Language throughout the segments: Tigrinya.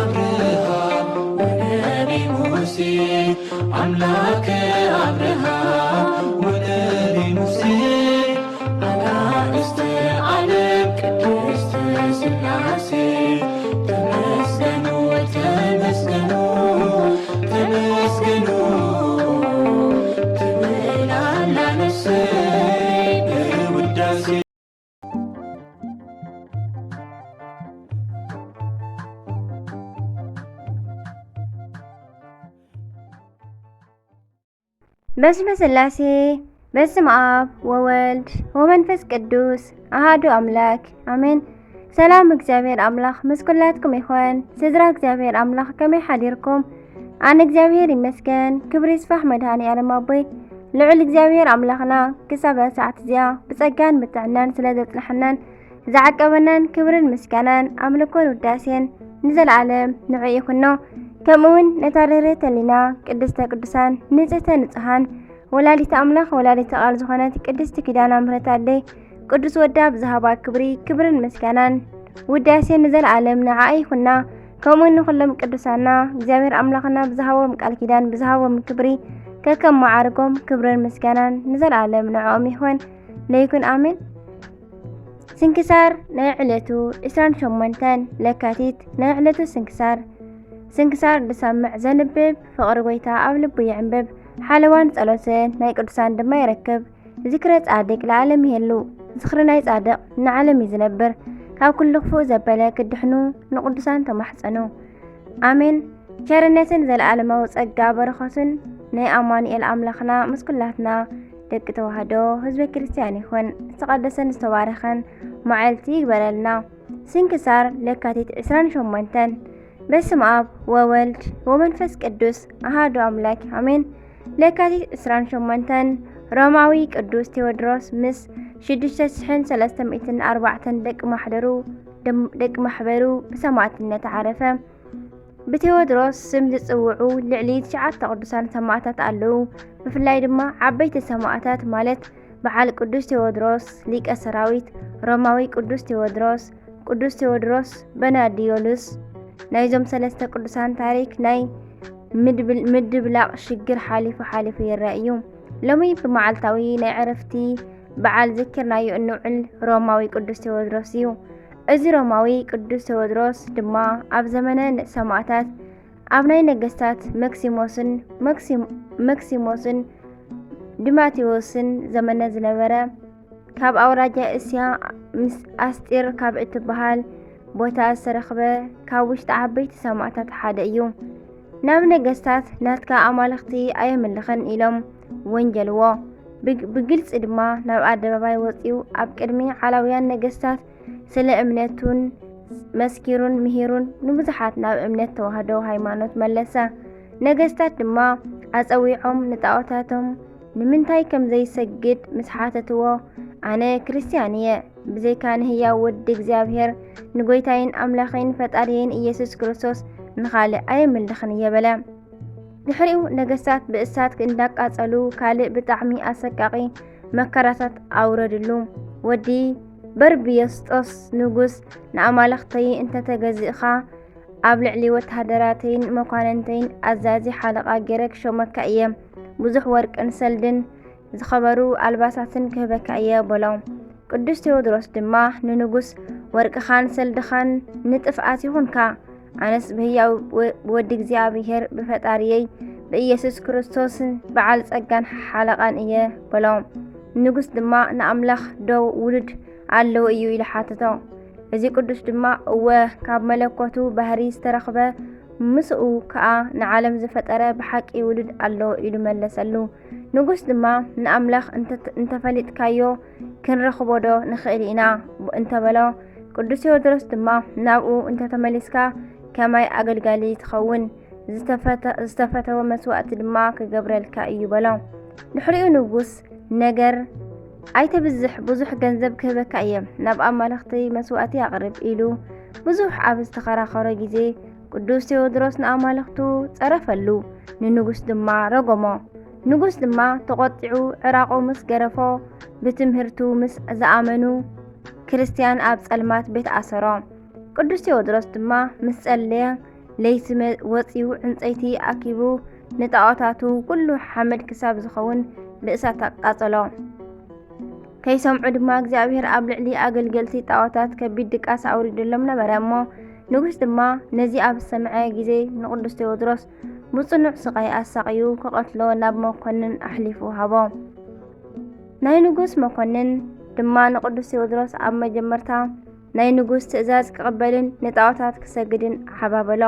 አብርሃም ወነቢ ሙሴ፣ አምላከ አብርሃም ወነቢ ሙሴ፣ አጋእዝተ ዓለም ቅድስት ሥላሴ፣ ተመስገኑ፣ ተመስገኑ፣ ተመስገኑ ትብል ኣላ ነፍሰይ በውዳሴ። በስመ ስላሴ፣ በስመ አብ ወወልድ ወመንፈስ ቅዱስ አሃዱ አምላክ አሜን። ሰላም እግዚኣብሔር ኣምላኽ ምስ ኩላትኩም ይኹን። ስድራ እግዚኣብሔር ኣምላኽ ከመይ ሓዲርኩም? ኣነ እግዚኣብሔር ይመስገን። ክብሪ ይስፋሕ መድሃኔ ዓለም ኣቦይ። ልዑል እግዚኣብሔር ኣምላኽና ክሳብ እዛ ሰዓት እዚኣ ብጸጋን ብጥዕናን ስለ ዘጽንሐናን ዝዓቀበናን ክብርን ምስጋናን ኣምልኮን ውዳሴን ንዘለኣለም ንዑ ይኹኖ። ከምኡ እውን ነታ ርህርህተ ህሊና ቅድስተ ቅዱሳን ንጽህተ ንጹሃን ወላዲተ ኣምላኽ ወላዲተ ቃል ዝኾነት ቅድስቲ ኪዳነ ምሕረት ኣደይ ቅዱስ ወዳ ብዝሃባ ክብሪ ክብርን ምስጋናን ውዳሴን ንዘለኣለም ንዓኣ ይኹና። ከምኡ ንኹሎም ቅዱሳና እግዚኣብሔር ኣምላኽና ብዝሃቦም ቃል ኪዳን ብዝሃቦም ክብሪ ከከም መዓርጎም ክብርን ምስጋናን ንዘለኣለም ንዕኦም ይኹን ለይኩን ኣሜን። ስንክሳር ናይ ዕለቱ ዕስራን ሸሞንተን ለካቲት ናይ ዕለቱ ስንክሳር። ስንክሳር ዝሰምዕ ዘንብብ ፍቕሪ ጎይታ ኣብ ልቡ ይዕንብብ፣ ሓለዋን ጸሎትን ናይ ቅዱሳን ድማ ይረክብ። ዝክረ ጻድቅ ለዓለም ይሄሉ፣ ዝኽሪ ናይ ጻድቕ ንዓለም እዩ ዝነብር። ካብ ኩሉ ክፉእ ዘበለ ክድሕኑ ንቅዱሳን ተማሕጸኑ። ኣሜን። ቸርነትን ዘለዓለማዊ ጸጋ በረኸቱን ናይ ኣማኑኤል ኣምላኽና ምስ ኩላትና ደቂ ተዋህዶ ህዝበ ክርስቲያን ይኹን። ዝተቐደሰን ዝተባረኸን መዓልቲ ይግበረልና። ስንክሳር ለካቲት ዕስራን ሸሞንተን። በስመ ኣብ ወወልድ ወመንፈስ ቅዱስ ኣሃዱ ኣምላክ ኣሜን። ለካቲት ዕስራን ሸሞንተን ሮማዊ ቅዱስ ቴዎድሮስ ምስ ሽዱሽተ ሽሕን ሰለስተ ሚእትን ኣርባዕተን ደቂ ማሕደሩ ደቂ ማሕበሩ ብሰማዕትነት ዓረፈ። ብቴዎድሮስ ስም ዝጽውዑ ልዕሊ ትሽዓተ ቅዱሳን ሰማዕታት ኣለዉ። ብፍላይ ድማ ዓበይቲ ሰማዕታት ማለት በዓል ቅዱስ ቴዎድሮስ ሊቀ ሰራዊት፣ ሮማዊ ቅዱስ ቴዎድሮስ፣ ቅዱስ ቴዎድሮስ በናዲዮሉስ። ናይዞም ሰለስተ ቅዱሳን ታሪክ ናይ ምድብል- ምድብላቕ ሽግር ሓሊፉ ሓሊፉ ይረአ እዩ። ሎሚ ብመዓልታዊ ናይ ዕረፍቲ በዓል ዘኪርናዮ እንውዕል ሮማዊ ቅዱስ ቴዎድሮስ እዩ። እዚ ሮማዊ ቅዱስ ቴዎድሮስ ድማ ኣብ ዘመነ ሰማዕታት ኣብ ናይ ነገስታት መክሲሞስን መክሲም- መክሲሞስን ዲማቴዎስን ዘመነ ዝነበረ ካብ ኣውራጃ እስያ ምስ ኣስጢር ካብ እትበሃል ቦታ ዝተረኽበ ካብ ውሽጢ ዓበይቲ ሰማዕታት ሓደ እዩ። ናብ ነገስታት ናትካ ኣማልኽቲ ኣየምልኽን ኢሎም ወንጀልዎ። ብግ- ብግልጺ ድማ ናብ ኣደባባይ ወጺኡ ኣብ ቅድሚ ዓላውያን ነገስታት ስለ እምነቱን መስኪሩን ምሂሩን ንብዙሓት ናብ እምነት ተዋህዶ ሃይማኖት መለሰ። ነገስታት ድማ ኣጸዊዖም ንጣዖታቶም ንምንታይ ከም ዘይሰግድ ምስ ሓተትዎ፣ ኣነ ክርስትያን እየ፣ ብዘይካ ንህያው ወዲ እግዚኣብሔር ንጎይታይን ኣምላኸይን ፈጣሪየይን ኢየሱስ ክርስቶስ ንኻልእ ኣየምልኽን እየ በለ። ድሕሪኡ ነገስታት ብእሳት እንዳቃጸሉ ካልእ ብጣዕሚ ኣሰቃቒ መከራታት ኣውረድሉ። ወዲ በርብዮስጦስ ንጉስ ንኣማልኽተይ እንተተገዚእኻ ኣብ ልዕሊ ወተሃደራተይን መኳንንተይን ኣዛዚ ሓለቓ ገይረ ክሾመካ እየ። ብዙሕ ወርቅን ሰልድን ዝኸበሩ ኣልባሳትን ክህበካ እየ በሎ። ቅዱስ ቴዎድሮስ ድማ ንንጉስ ወርቅኻን ሰልድኻን ንጥፍኣት ይኹንካ፣ ኣነስ ብህያው ወዲ እግዚኣብሔር ብፈጣሪየይ ብኢየሱስ ክርስቶስን በዓል ጸጋን ሓለቓን እየ በሎ። ንጉስ ድማ ንኣምላኽ ዶ ውሉድ ኣለዎ እዩ ኢሉ ሓተቶ። እዚ ቅዱስ ድማ እወ ካብ መለኮቱ ባህሪ ዝተረኽበ ምስኡ ከኣ ንዓለም ዝፈጠረ ብሓቂ ውሉድ ኣሎ ኢሉ መለሰሉ። ንጉስ ድማ ንኣምላኽ እንተፈሊጥካዮ ክንረኽቦ ዶ ንኽእል ኢና እንተበሎ፣ ቅዱስ ቴዎድሮስ ድማ ናብኡ እንተተመሊስካ ከማይ ኣገልጋሊ ትኸውን፣ ዝተፈተወ መስዋእቲ ድማ ክገብረልካ እዩ በሎ። ድሕሪኡ ንጉስ ነገር ኣይተብዝሕ፣ ብዙሕ ገንዘብ ክህበካ እየ፣ ናብ ኣማልኽተይ መስዋእቲ ኣቕርብ ኢሉ ብዙሕ ኣብ ዝተኸራኸሮ ግዜ ቅዱስ ቴዎድሮስ ንኣማልኽቱ ጸረፈሉ፣ ንንጉስ ድማ ረገሞ። ንጉስ ድማ ተቖጢዑ ዕራቑ ምስ ገረፎ ብትምህርቱ ምስ ዝኣመኑ ክርስትያን ኣብ ጸልማት ቤት ኣሰሮ። ቅዱስ ቴዎድሮስ ድማ ምስ ጸለየ ለይቲ መ-፣ ወጺኡ ዕንጸይቲ ኣኪቡ ንጣዖታቱ ኩሉ ሓመድ ክሳብ ዝኸውን ብእሳት ኣቃጸሎ። ከይሰምዑ ድማ እግዚኣብሔር ኣብ ልዕሊ ኣገልገልቲ ጣዖታት ከቢድ ድቃስ ኣውሪዱሎም ነበረ። እሞ ንጉስ ድማ ነዚ ኣብ ዝሰምዐ ግዜ ንቅዱስ ቴዎድሮስ ብጽኑዕ ስቓይ ኣሳቕዩ ክቐትሎ ናብ መኮንን ኣሕሊፉ ሃቦ። ናይ ንጉስ መኮንን ድማ ንቅዱስ ቴዎድሮስ ኣብ መጀመርታ ናይ ንጉስ ትእዛዝ ክቕበልን ንጣዖታት ክሰግድን ሓባበሎ።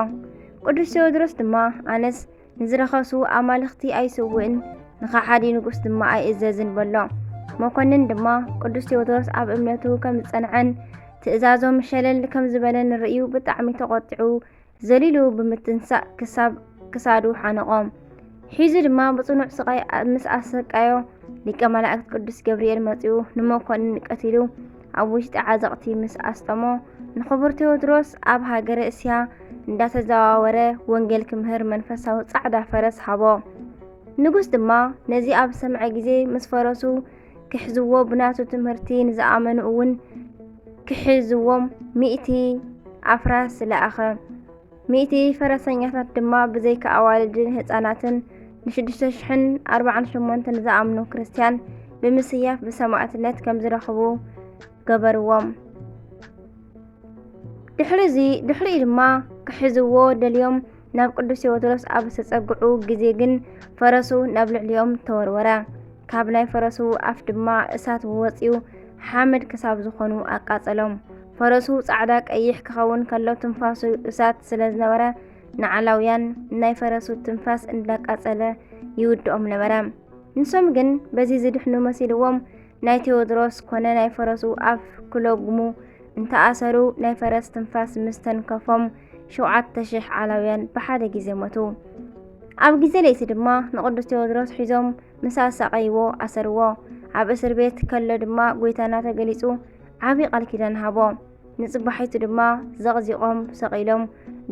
ቅዱስ ቴዎድሮስ ድማ ኣነስ ንዝረኸሱ ኣማልኽቲ ኣይስውእን፣ ንኸሓዲ ንጉስ ድማ ኣይእዘዝን በሎ። መኮንን ድማ ቅዱስ ቴዎድሮስ ኣብ እምነቱ ከም ዝጸንዐን ትእዛዞም ሸለል ከም ዝበለን ርእዩ ብጣዕሚ ተቖጢዑ ዘሊሉ ብምትንሳእ ክሳብ ክሳዱ ሓነቖ። ሒዙ ድማ ብጽኑዕ ስቓይ ምስ ኣሰቃዮ ሊቀ መላእክት ቅዱስ ገብርኤል መጺኡ ንመኮንን ቀቲሉ ኣብ ውሽጢ ዓዘቕቲ ምስ ኣስጠሞ ንኽቡር ቴዎድሮስ ኣብ ሃገረ እስያ እንዳተዘዋወረ ወንጌል ክምህር መንፈሳዊ ጻዕዳ ፈረስ ሃቦ። ንጉስ ድማ ነዚ ኣብ ሰምዐ ግዜ ምስ ፈረሱ ክሕዝዎ ብናቱ ትምህርቲ ንዝኣመኑ እውን ክሕዝዎም ሚእቲ ኣፍራስ ለኣኸ። ሚእቲ ፈረሰኛታት ድማ ብዘይካ ኣዋልድን ህጻናትን ንሽዱሽተ ሽሕን ኣርባዓን ሸሞንተን ዝኣምኑ ክርስትያን ብምስያፍ ብሰማዕትነት ከም ዝረኽቡ ገበርዎም። ድሕሪ እዚ፣ ድሕሪኡ ድማ ክሕዝዎ ደልዮም ናብ ቅዱስ ቴዎድሮስ ኣብ ዝተጸግዑ ግዜ ግን ፈረሱ ናብ ልዕሊኦም ተወርወረ። ካብ ናይ ፈረሱ ኣፍ ድማ እሳት ወጺኡ ሓመድ ክሳብ ዝኾኑ ኣቃጸሎም። ፈረሱ ጻዕዳ ቀይሕ ክኸውን ከሎ ትንፋሱ እሳት ስለ ዝነበረ ንዓላውያን ናይ ፈረሱ ትንፋስ እንዳቃጸለ ይውድኦም ነበረ። ንሶም ግን በዚ ዝድሕኑ መሲልዎም ናይ ቴዎድሮስ ኮነ ናይ ፈረሱ ኣፍ ክለጉሙ እንተኣሰሩ ናይ ፈረስ ትንፋስ ምስ ተንከፎም ሸውዓተ ሽሕ ዓላውያን ብሓደ ግዜ ሞቱ። ኣብ ግዜ ለይቲ ድማ ንቅዱስ ቴዎድሮስ ሒዞም ምስ ኣሳቐይዎ ኣሰርዎ። ኣብ እስር ቤት ከሎ ድማ ጎይታና ተገሊጹ ዓቢ ቃል ኪዳን ሃቦ። ንጽባሒቱ ድማ ዘቕዚቖም ሰቒሎም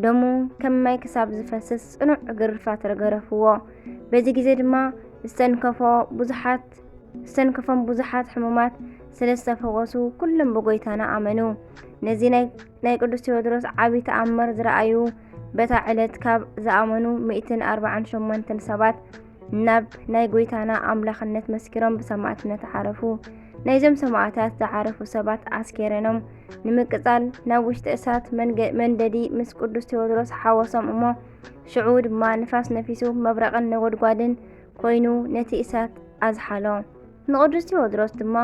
ደሙ ከም ማይ ክሳብ ዝፈስስ ጽኑዕ ግርፋት ገረፍዎ። በዚ ግዜ ድማ ዝተንከፎ ብዙሓት ዝተንከፎም ብዙሓት ሕሙማት ስለ ዝተፈወሱ ኩሎም ብጎይታና ኣመኑ። ነዚ ናይ ናይ ቅዱስ ቴዎድሮስ ዓቢ ተኣምር ዝረኣዩ በታ ዕለት ካብ ዝኣመኑ ሚእትን ኣርባዓን ሸሞንተን ሰባት ናብ ናይ ጎይታና ኣምላኽነት መስኪሮም ብሰማዕትነት ዓረፉ። ናይዞም ሰማዕታት ዝዓረፉ ሰባት ኣስኬረኖም ንምቅጻል ናብ ውሽጢ እሳት መንገ-፣ መንደዲ ምስ ቅዱስ ቴዎድሮስ ሓወሶም እሞ ሽዑ ድማ ንፋስ ነፊሱ መብረቕን ነጎድጓድን ኮይኑ ነቲ እሳት ኣዝሓሎ። ንቅዱስ ቴዎድሮስ ድማ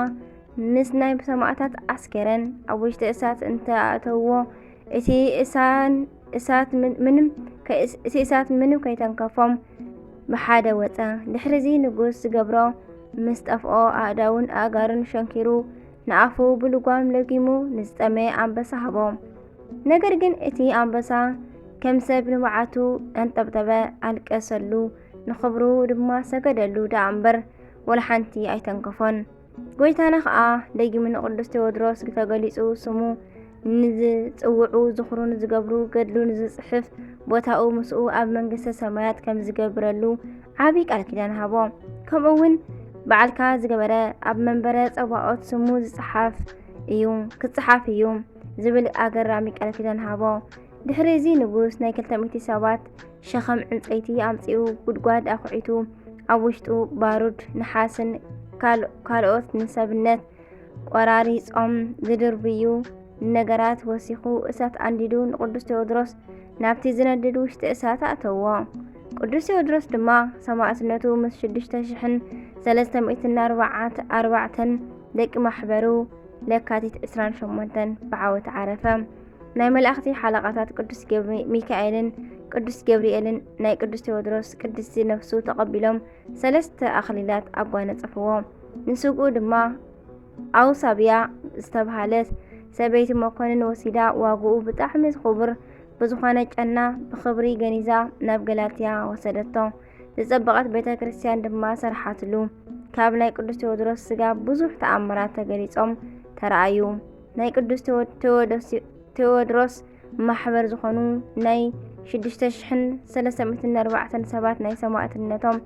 ምስ ናይ ሰማዕታት ኣስከረን ኣብ ውሽጢ እሳት እንተኣእተውዎ እቲ እሳን እሳት ምን-፣ ምንም ከይ-፣ እቲ እሳት ምንም ከይተንከፎም ብሓደ ወጸ። ድሕሪ እዚ ንጉስ ዝገብሮ ምስ ጠፍኦ ኣእዳውን ኣእጋሩን ሸንኪሩ ንኣፉ ብልጓም ለጊሙ ንዝጠመየ ኣንበሳ ሃቦ። ነገር ግን እቲ ኣንበሳ ከም ሰብ ንብዓቱ ኣንጠብጠበ፣ ኣልቀሰሉ፣ ንኽብሩ ድማ ሰገደሉ ደኣ እምበር ወላ ሓንቲ ኣይተንከፎን። ጎይታና ኸኣ ደጊሙ ንቅዱስ ቴዎድሮስ ተገሊጹ ስሙ ንዝጽውዑ ዝኽሩ ንዝገብሩ ገድሉ ንዝጽሕፍ ቦታኡ ምስኡ ኣብ መንግስተ ሰማያት ከም ዝገብረሉ ዓቢ ቃል ኪዳን ሃቦ። ከምኡ እውን በዓልካ ዝገበረ ኣብ መንበረ ጸባኦት ስሙ ዝጽሓፍ እዩ፣ ክጽሓፍ እዩ ዝብል ኣገራሚ ቃል ኪዳን ሃቦ። ድሕሪ እዚ ንጉስ ናይ ክልተ ሚእቲ ሰባት ሸኸም ዕንጸይቲ ኣምጺኡ ጉድጓድ ኣኹዒቱ ኣብ ውሽጡ ባሩድ፣ ነሓስን ካል-፣ ካልኦት ንሰብነት ቆራሪጾም ዝድርብዩ ነገራት ወሲኹ እሳት ኣንዲዱ ንቅዱስ ቴዎድሮስ ናብቲ ዝነድድ ውሽጢ እሳት ኣእተዎ። ቅዱስ ቴዎድሮስ ድማ ሰማዕትነቱ ምስ ሽዱሽተ ሽሕን ሰለስተ ሚእትን ኣርባዓን ኣርባዕተን ደቂ ማሕበሩ ለካቲት ዕስራን ሸሞንተን ብዓወት ዓረፈ። ናይ መላእኽቲ ሓለቓታት ቅዱስ ገብሪ-፣ ሚካኤልን ቅዱስ ገብርኤልን ናይ ቅዱስ ቴዎድሮስ ቅድስቲ ነፍሱ ተቐቢሎም ሰለስተ ኣኽሊላት ኣጓነጸፍዎ። ንስግኡ ድማ ኣውሳብያ ዝተብሃለት ሰበይቲ መኮንን ወሲዳ ዋግኡ ብጣዕሚ ክቡር ብዝኾነ ጨና ብኽብሪ ገኒዛ ናብ ገላትያ ወሰደቶ። ዝጸበቐት ቤተ ክርስቲያን ድማ ሰርሓትሉ። ካብ ናይ ቅዱስ ቴዎድሮስ ስጋ ብዙሕ ተኣምራት ተገሊጾም ተራእዩ። ናይ ቅዱስ ቴዎ-፣ ቴዎዶሲ-፣ ቴዎድሮስ ማሕበር ዝኾኑ ናይ ሽዱሽተ ሽሕን ሰለስተ ሚእትን ኣርባዕተን ሰባት ናይ ሰማዕትነቶም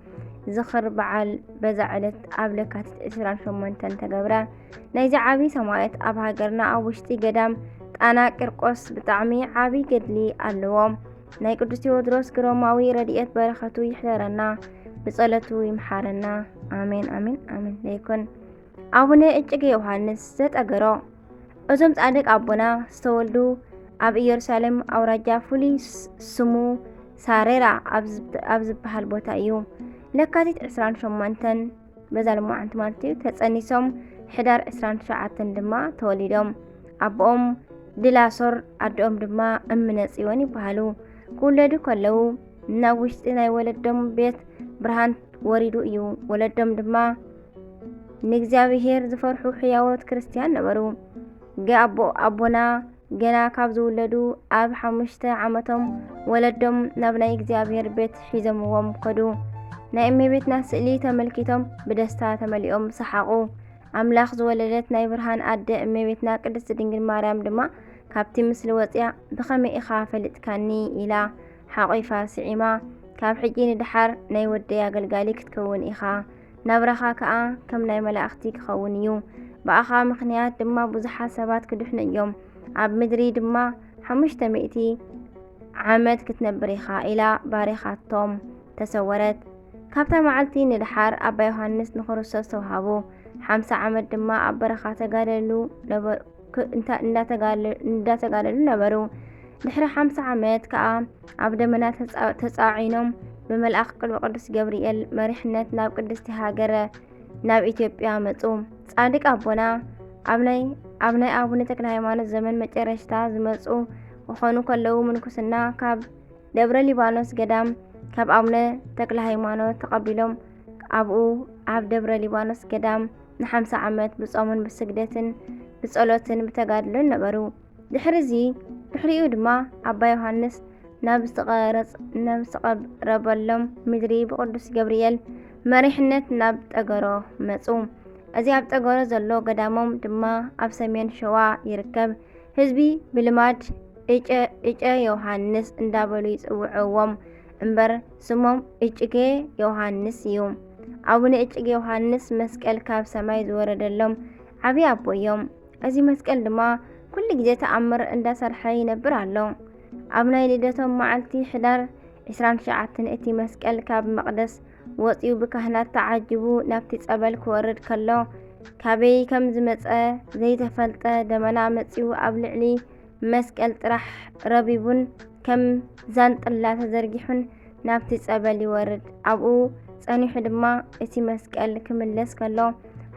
ዝኽር በዓል በዛ ዕለት ኣብ ለካቲት ዕስራን ሸሞንተን ተገብረ። ናይዚ ዓቢ ሰማዕት ኣብ ሃገርና ኣብ ውሽጢ ገዳም ጣና ቂርቆስ ብጣዕሚ ዓቢ ገድሊ ኣለዎ። ናይ ቅዱስ ቴዎድሮስ ግሮማዊ ረድኤት በረኸቱ ይሕደረና፣ ብጸሎቱ ይምሓረና። ኣሜን፣ ኣሜን፣ ኣሜን። ለይኩን ኣቡነ እጭጌ ዮሃንስ ዘጠገሮ። እዞም ጻድቅ ኣቦና ዝተወልዱ ኣብ ኢየሩሳሌም ኣውራጃ ፍሉይ ስ-፣ ስሙ ሳሬራ ኣብ ዝብ-፣ ኣብ ዝበሃል ቦታ እዩ። ለካቲት ዕስራን ሸሞንተን፣ በዛ ልማዓንቲ ማለት እዩ፣ ተጸኒሶም፣ ሕዳር ዕስራን ትሽዓተን ድማ ተወሊዶም። ኣቦኦም ድላሶር፣ ኣደኦም ድማ እምነ ጽዮን ይበሃሉ። ክውለዱ ከለዉ ናብ ውሽጢ ናይ ወለዶም ቤት ብርሃን ወሪዱ እዩ። ወለዶም ድማ ንእግዚኣብሔር ዝፈርሑ ሕያዎት ክርስትያን ነበሩ። ገ-፣ ኣቦ-፣ ኣቦና ገና ካብ ዝውለዱ ኣብ ሓሙሽተ ዓመቶም ወለዶም ናብ ናይ እግዚኣብሔር ቤት ሒዞምዎም ከዱ። ናይ እመቤትና ስእሊ ተመልኪቶም ብደስታ ተመሊኦም ሰሓቑ። ኣምላኽ ዝወለደት ናይ ብርሃን ኣደ እመቤትና ቅድስት ድንግል ማርያም ድማ ካብቲ ምስሊ ወፂኣ፣ "ብኸመይ ኢኻ ፈሊጥካኒ?" ኢላ ሓቒፋ ስዒማ። "ካብ ሕጂ ንደሓር ናይ ወደይ ኣገልጋሊ ክትከውን ኢኻ። ናብራኻ ከኣ ከም ናይ መላእኽቲ ክኸውን እዩ። ብኣኻ ምኽንያት ድማ ብዙሓት ሰባት ክድሕኑ እዮም። ኣብ ምድሪ ድማ ሓሙሽተ ሚእቲ ዓመት ክትነብር ኢኻ" ኢላ ባሪኻቶም ተሰወረት። ካብታ መዓልቲ ንደሓር ኣባ ዮሃንስ ንክርስቶስ ተውሃቡ። ሓምሳ ዓመት ድማ ኣብ በረኻ ተጋደሉ ነበሩ፣ ክ-፣ እንታ-፣ እንዳተጋለ-፣ እንዳተጋደሉ ነበሩ። ድሕሪ ሓምሳ ዓመት ከኣ ኣብ ደመና ተጻ-፣ ተጻዒኖም ብመልኣኽ ቅዱስ ገብርኤል መሪሕነት ናብ ቅድስቲ ሃገረ ናብ ኢትዮጵያ መጹ። ጻድቅ ኣቦና ኣብ ናይ፣ ኣብ ናይ ኣቡነ ተክለ ሃይማኖት ዘመን መጨረሽታ ዝመጹ ክኾኑ ከለዉ ምንኩስና ካብ ደብረ ሊባኖስ ገዳም ካብ ኣቡነ ተክለ ሃይማኖት ተቐቢሎም ኣብኡ ኣብ ደብረ ሊባኖስ ገዳም ንሓምሳ ዓመት ብጾምን ብስግደትን ብጸሎትን ብተጋድሎን ነበሩ። ድሕሪ እዚ፣ ድሕሪኡ ድማ ኣባ ዮሃንስ ናብ ዝተቐረጽ-፣ ናብ ዝተቐረበሎም ምድሪ ብቅዱስ ገብርኤል መሪሕነት ናብ ጠገሮ መጹ። እዚ ኣብ ጠገሮ ዘሎ ገዳሞም ድማ ኣብ ሰሜን ሸዋ ይርከብ። ህዝቢ ብልማድ እጨ-፣ እጨ ዮሃንስ እንዳበሉ ይጽውዕዎም እምበር ስሞም እጭጌ ዮሃንስ እዩ። ኣቡነ እጭጌ ዮሃንስ መስቀል ካብ ሰማይ ዝወረደሎም ዓብዪ ኣቦ እዮም። እዚ መስቀል ድማ ኩሉ ግዜ ተኣምር እንዳሰርሐ ይነብር ኣሎ። ኣብ ናይ ልደቶም መዓልቲ ሕዳር ዕስራን ትሽዓተን እቲ መስቀል ካብ መቕደስ ወጺኡ ብካህናት ተዓጂቡ ናብቲ ጸበል ክወርድ ከሎ፣ ካበይ ከም ዝመጸ ዘይተፈልጠ ደመና መጺኡ ኣብ ልዕሊ መስቀል ጥራሕ ረቢቡን ከም ዛንጥላ ተዘርጊሑን ናብቲ ጸበል ይወርድ። ኣብኡ ጸኒሑ ድማ እቲ መስቀል ክምለስ ከሎ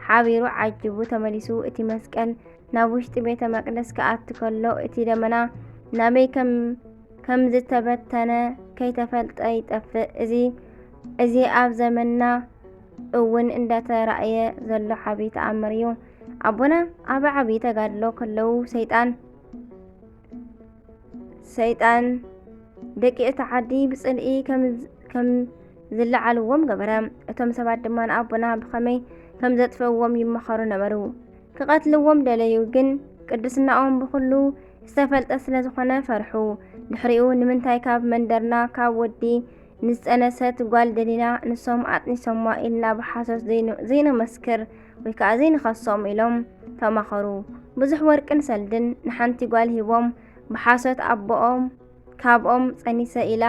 ሓቢሩ ዓጂቡ ተመሊሱ። እቲ መስቀል ናብ ውሽጢ ቤተ መቅደስ ክኣቱ ከሎ እቲ ደመና ናበይ ከም፣ ከም ዝተበተነ ከይተፈልጠ ይጠፍእ። እዚ፣ እዚ ኣብ ዘመንና እውን እንዳተራእየ ዘሎ ዓቢ ተኣምር እዩ። ኣቦና ኣብ ዓቢ ተጋድሎ ከለዉ ሰይጣን፣ ሰይጣን ደቂ እታ ዓዲ ብጽልኢ ከም፣ ከም ዝለዓልዎም ገበረ። እቶም ሰባት ድማ ንኣቦና ብኸመይ ከም ዘጥፍእዎም ይመኸሩ ነበሩ። ክቐትልዎም ደለዩ፣ ግን ቅድስናኦም ብኹሉ ዝተፈልጠ ስለ ዝኾነ ፈርሑ። ድሕሪኡ ንምንታይ ካብ መንደርና ካብ ወዲ ንዝጸነሰት ጓል ደሊና ንሶም ኣጥኒሶማ ኢልና ብሓሶት ዘይን-፣ ዘይንመስክር ወይ ከኣ ዘይንኸሶም ኢሎም ተማኸሩ። ብዙሕ ወርቅን ሰልድን ንሓንቲ ጓል ሂቦም ብሓሶት ኣቦኦም ካብኦም ጸኒሰ ኢላ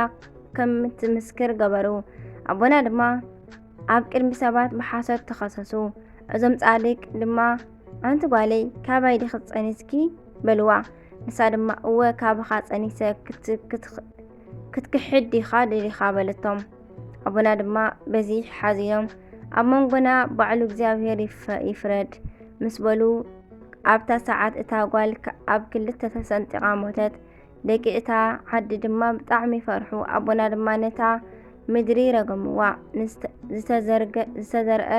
ከም ትምስክር ገበሩ። ኣቦና ድማ ኣብ ቅድሚ ሰባት ብሓሶት ተኸሰሱ። እዞም ጻድቅ ድማ፣ "ኣንቲ ጓለይ፣ ካባይ ዲኺ ጸኒስኪ?" በልዋ። ንሳ ድማ፣ "እወ፣ ካብኻ ጸኒሰ፣ ክት-፣ ክት-፣ ክትክሕድ ዲኻ ደሊኻ?" በለቶም። ኣቦና ድማ በዚ ሓዚኖም፣ "ኣብ መንጎና ባዕሉ እግዚኣብሔር ይፈ-፣ ይፍረድ" ምስ በሉ፣ ኣብታ ሰዓት እታ ጓል ከ-፣ ኣብ ክልተ ተሰንጢቓ ሞተት። ደቂ እታ ዓዲ ድማ ብጣዕሚ ፈርሑ። ኣቦና ድማ ነታ ምድሪ ረገምዋ። ንዝተ-፣ ዝተዘርገ-፣ ዝተዘርአ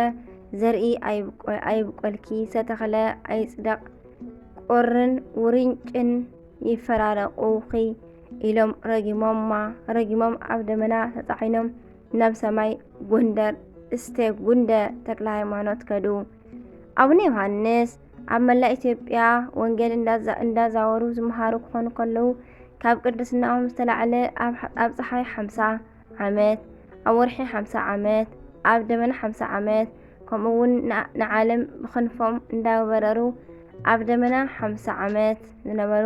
ዘርኢ ኣይብቆ-፣ ኣይብቆልኪ፣ ዝተተኽለ ኣይጽደቕ፣ ቁርን ውርንጭን ይፈራረቑኺ ኢሎም ረጊሞማ። ረጊሞም ኣብ ደመና ተጻዒኖም ናብ ሰማይ ጎንደር እስቴ ጉንደ ተክለ ሃይማኖት ከዱ። ኣቡነ ዮሃንስ ኣብ መላእ ኢትዮጵያ ወንጌል እንዳዛ-፣ እንዳዛወሩ ዝመሃሩ ክኾኑ ከለዉ፣ ካብ ቅድስናኦም ዝተላዕለ ኣብ፣ ኣብ ጸሓይ ሓምሳ ዓመት፣ ኣብ ወርሒ ሓምሳ ዓመት፣ ኣብ ደመና ሓምሳ ዓመት፣ ከምኡ እውን ን-፣ ንዓለም ብክንፎም እንዳበረሩ ኣብ ደመና ሓምሳ ዓመት ዝነበሩ፣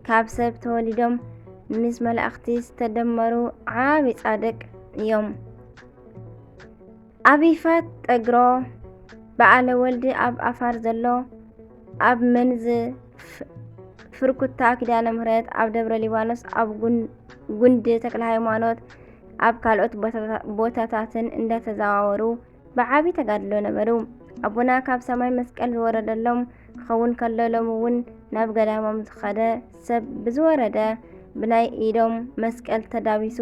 ካብ ሰብ ተወሊዶም ምስ መላእኽቲ ዝተደመሩ ዓቢ ጻድቅ እዮም። ኣብ ይፋት ጠግሮ በዓለ ወልዲ ኣብ ኣፋር ዘሎ ኣብ መንዝ ፍ-፣ ፍርኩታ ኪዳነ ምህረት ኣብ ደብረ ሊባኖስ ኣብ ጉን-፣ ጉንዲ ተክለ ሃይማኖት ኣብ ካልኦት ቦታታ-፣ ቦታታትን እንዳተዘዋወሩ ብዓቢ ተጋድሎ ነበሩ። ኣቦና ካብ ሰማይ መስቀል ዝወረደሎም ክኸውን ከሎ ሎሚ እውን ናብ ገዳሞም ዝኸደ ሰብ ብዝወረደ ብናይ ኢዶም መስቀል ተዳቢሱ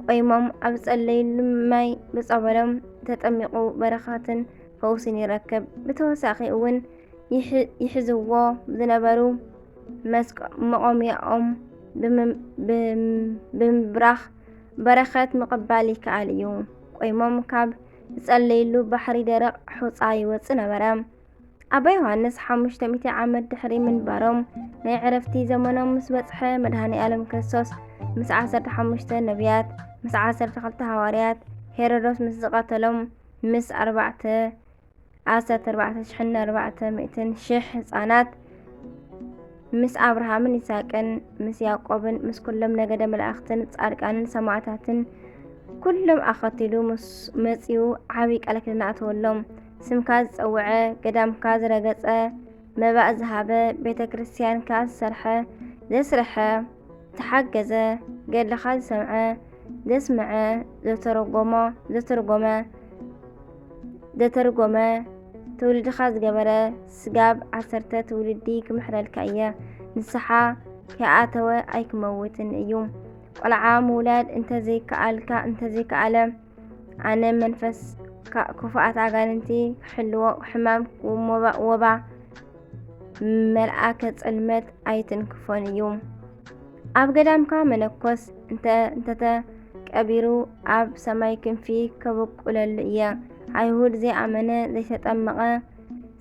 ቆይሞም ኣብ ዝጸለይሉ ማይ ብጸበሎም ተጠሚቑ በረኸትን ፈውስን ይረክብ። ብተወሳኺ እውን ይሕ-፣ ይሕዝዎ ዝነበሩ መስቀ-፣ መቖሚያኦም ብምም-፣ ብም-፣ ብምብራኽ በረኸት ምቕባል ይከኣል እዩ። ቆይሞም ካብ ዝጸለይሉ ባሕሪ ደረቕ ሑጻ ይወጽእ ነበረ። ኣባ ዮሃንስ ሓሙሽተ ሚእቲ ዓመት ድሕሪ ምንባሮም ናይ ዕረፍቲ ዘመኖም ምስ በጽሐ፣ መድሃኔ ዓለም ክርስቶስ ምስ ዓሰርተ ሓሙሽተ ነቢያት፣ ምስ ዓሰርተ ክልተ ሃዋርያት፣ ሄሮዶስ ምስ ዝቐተሎም ምስ ኣርባዕተ፣ ዓሰርተ ኣርባዕተ ሽሕን ኣርባዕተ ሚእትን ሽሕ ህጻናት፣ ምስ ኣብርሃምን ይስሐቅን፣ ምስ ያዕቆብን፣ ምስ ኩሎም ነገደ መላእኽትን ጻድቃንን ሰማዕታትን ኩሎም ኣኸቲሉ ምስ መጺኡ ዓቢ ቃል ኪዳን ኣተወሎም። ስምካ ዝጸውዐ፣ ገዳምካ ዝረገጸ፣ መባእ ዝሃበ፣ ቤተ ክርስቲያንካ ዝሰርሐ፣ ዘስርሐ፣ ተሓገዘ፣ ገድልኻ ዝሰምዐ፣ ዘስምዐ፣ ዘተረጎሞ፣ ዘተርጎመ፣ ዘተርጎመ፣ ትውልድኻ ዝገበረ፣ ስጋብ ዓሰርተ ትውልዲ ክምሕረልካ እየ። ንስሓ ከይኣተወ ኣይክመውትን እዩ። ቆልዓ ምውላድ እንተዘይከኣልካ፣ እንተዘይከኣለ፣ ኣነ መንፈስ ካ-፣ ክፉኣት ኣጋንንቲ ክሕልዎ፣ ሕማም፣ ወባ፣ ወባ፣ መልኣከ ጽልመት ኣይትንክፎን እዩ። ኣብ ገዳምካ መነኮስ እንተ-፣ እንተተቀቢሩ ኣብ ሰማይ ክንፊ ከበቁለሉ እየ። ኣይሁድ ዘይኣመነ ዘይተጠመቐ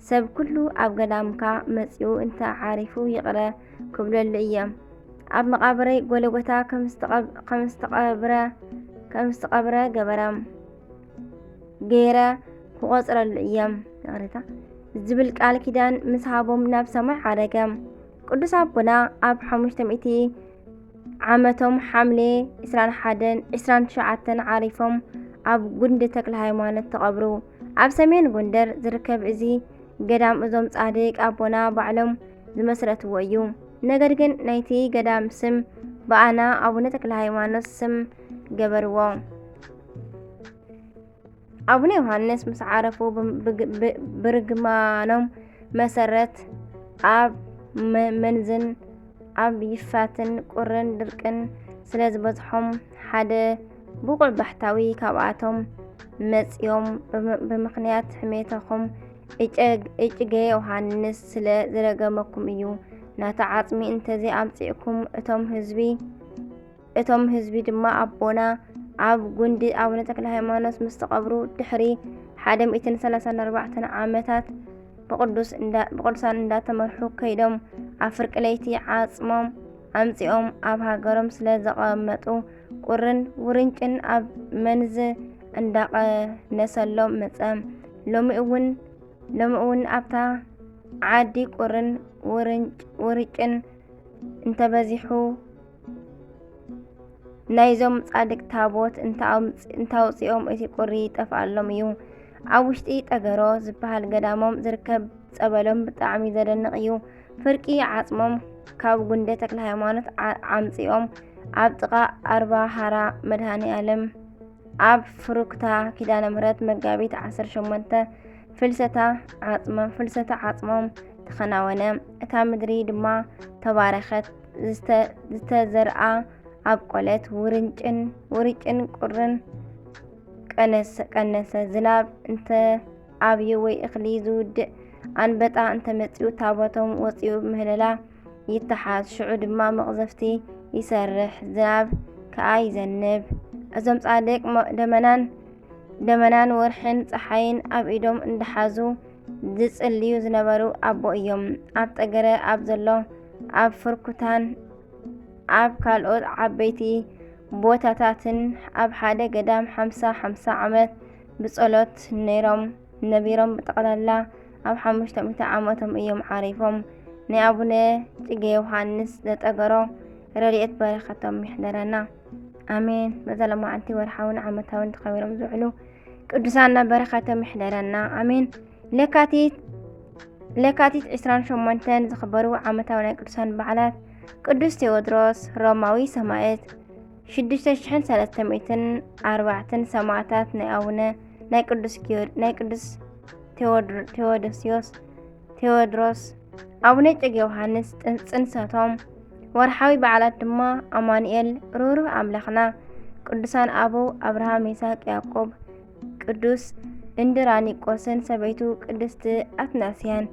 ሰብ ኩሉ ኣብ ገዳምካ መጺኡ እንተ ዓሪፉ ይቕረ ክብለሉ እየ። ኣብ መቓብረይ ጎለጎታ ከም ዝተቐብ-፣ ከም ዝተቐብረ፣ ከም ዝተቐብረ ገበረ። ገይረ ክቖጽረሉ እየ። ይቕሬታ። ዝብል ቃል ኪዳን ምስ ሃቦም ናብ ሰማይ ዓረገ። ቅዱስ ኣቦና ኣብ ሓሙሽተ ሚእቲ ዓመቶም ሓምሌ ዕስራን ሓደን ዕስራን ትሽዓተን ዓሪፎም ኣብ ጉንዲ ተክለ ሃይማኖት ተቐብሩ። ኣብ ሰሜን ጎንደር ዝርከብ እዚ ገዳም እዞም ጻድቅ ኣቦና ባዕሎም ዝመስረትዎ እዩ። ነገር ግን ናይቲ ገዳም ስም ብኣና ኣቡነ ተክለ ሃይማኖት ስም ገበርዎ። ኣቡነ ዮሃንስ ምስ ዓረፉ ብ-፣ ብግ-፣ ብ-፣ ብርግማኖም መሰረት ኣብ መ-፣ መንዝን ኣብ ይፋትን ቁርን ድርቅን ስለ ዝበዝሖም ሓደ ብቑዕ ባሕታዊ ካብኣቶም መጺኦም ብም-፣ ብምኽንያት ሕሜቶኹም እጨ-፣ እጭጌ ዮሃንስ ስለ ዝረገመኩም እዩ። ናታ ዓጽሚ እንተዘይ ኣምጺእኩም እቶም ህዝቢ እቶም ህዝቢ ድማ ኣቦና ኣብ ጉንዲ ኣቡነ ተክለ ሃይማኖት ምስ ተቐብሩ ድሕሪ ሓደ ሚእትን ሰላሳን ኣርባዕተን ዓመታት ብቅዱስ እንዳ-፣ ብቅዱሳን እንዳተመርሑ ከይዶም ኣብ ፍርቂ ለይቲ ዓጽሞም ኣምጺኦም ኣብ ሃገሮም ስለ ዘቐመጡ ቁርን ውርንጭን ኣብ መንዝ እንዳቐነሰሎም መጸ። ሎሚ እውን፣ ሎሚ እውን ኣብታ ዓዲ ቁርን ውርንጭ-፣ ውርጭን እንተበዚሑ ናይዞም ጻድቅ ታቦት እንተኣምጽ-፣ እንታውጽኦም እቲ ቁሪ ይጠፍኣሎም እዩ። ኣብ ውሽጢ ጠገሮ ዝበሃል ገዳሞም ዝርከብ ጸበሎም ብጣዕሚ ዘደንቕ እዩ። ፍርቂ ዓጽሞም ካብ ጉንደ ተክለ ሃይማኖት ዓ-፣ ዓምጺኦም ኣብ ጥቓ ኣርባ ሃራ መድሃኔ ዓለም ኣብ ፍሩክታ ኪዳነ ምህረት መጋቢት ዓሰርተ ሸሞንተ ፍልሰታ ዓጽሞም፣ ፍልሰታ ዓጽሞም ተኸናወነ። እታ ምድሪ ድማ ተባረኸት። ዝተ-፣ ዝተዘርኣ ኣብቆለት ውርንጭን፣ ውርጭን ቁርን ቀነሰ፣ ቀነሰ። ዝናብ እንተ ኣብዩ ወይ እኽሊ ዝውድእ ኣንበጣ እንተመጺኡ ታቦቶም ወጺኡ ምህለላ ይተሓዝ። ሽዑ ድማ መቕዘፍቲ ይሰርሕ፣ ዝናብ ከኣ ይዘንብ። እዞም ጻድቅ መ-፣ ደመናን፣ ደመናን ወርሕን ጸሓይን ኣብ ኢዶም እንደሓዙ ዝጽልዩ ዝነበሩ ኣቦ እዮም። ኣብ ጠገረ ኣብ ዘሎ፣ ኣብ ፍርኩታን ኣብ ካልኦት ዓበይቲ ቦታታትን ኣብ ሓደ ገዳም ሓምሳ ሓምሳ ዓመት ብጸሎት ነይሮም ነቢሮም። ብጠቕላላ ኣብ ሓሙሽተ ሚእቲ ዓመቶም እዮም ዓሪፎም። ናይ ኣቡነ እጨጌ ዮሃንስ ዘጠገሮ ረድኤት በረኸቶም ይሕደረና። ኣሜን። በዛ ሎማዓንቲ ወርሓውን ዓመታውን ተኸቢሮም ዝውዕሉ ቅዱሳና በረኸቶም ይሕደረና። ኣሜን። ለካቲት ለካቲት ዕስራን ሸሞንተን ዝኽበሩ ዓመታዊ ናይ ቅዱሳን በዓላት ቅዱስ ቴዎድሮስ ሮማዊ ሰማዕት፣ ሽዱሽተ ሽሕን ሰለስተ ሚእትን ኣርባዕተን ሰማዕታት ናይ ኣቡነ ናይ ቅዱስ ጊዮር ናይ ቅዱስ ቴዎድር- ቴዎዶስዮስ ቴዎድሮስ ኣቡነ ጨግ ዮሃንስ ጽን- ጽንሰቶም፣ ወርሓዊ በዓላት ድማ ኣማኑኤል ርህሩህ ኣምላኽና፣ ቅዱሳን ኣበው ኣብርሃም ይስሐቅ ያዕቆብ፣ ቅዱስ እንድራኒቆስን ሰበይቱ ቅድስቲ ኣትናስያን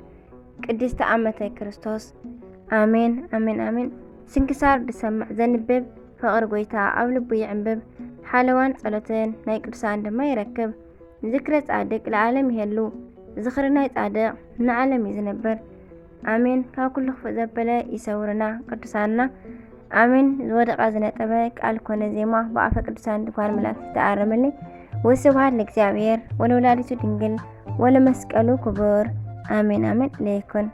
ቅድስቲ ኣመተ ክርስቶስ። ኣሜን ኣሜን ኣሜን። ስንክሳር ዝሰምዕ ዘንብብ ፍቕሪ ጎይታ ኣብ ልቡ ይዕንብብ። ሓለዋን ጸሎትን ናይ ቅዱሳን ድማ ይረክብ። ዝክረ ጻድቅ ለዓለም ይሄሉ። ዝኽሪ ናይ ጻድቅ ንዓለም እዩ ዝነብር። ኣሜን። ካብ ኩሉ ክፉእ ዘበለ ይሰውርና ቅዱሳንና። ኣሜን። ዝወደቐ ዝነጠበ ቃል ኮነ ዜማ ብኣፈ ቅዱሳን ድኳን መላእክት ተኣረመለይ። ወስብሐት ለእግዚኣብሔር ወለወላዲቱ ድንግል ወለመስቀሉ ክቡር። ኣሜን ኣሜን። ለይኩን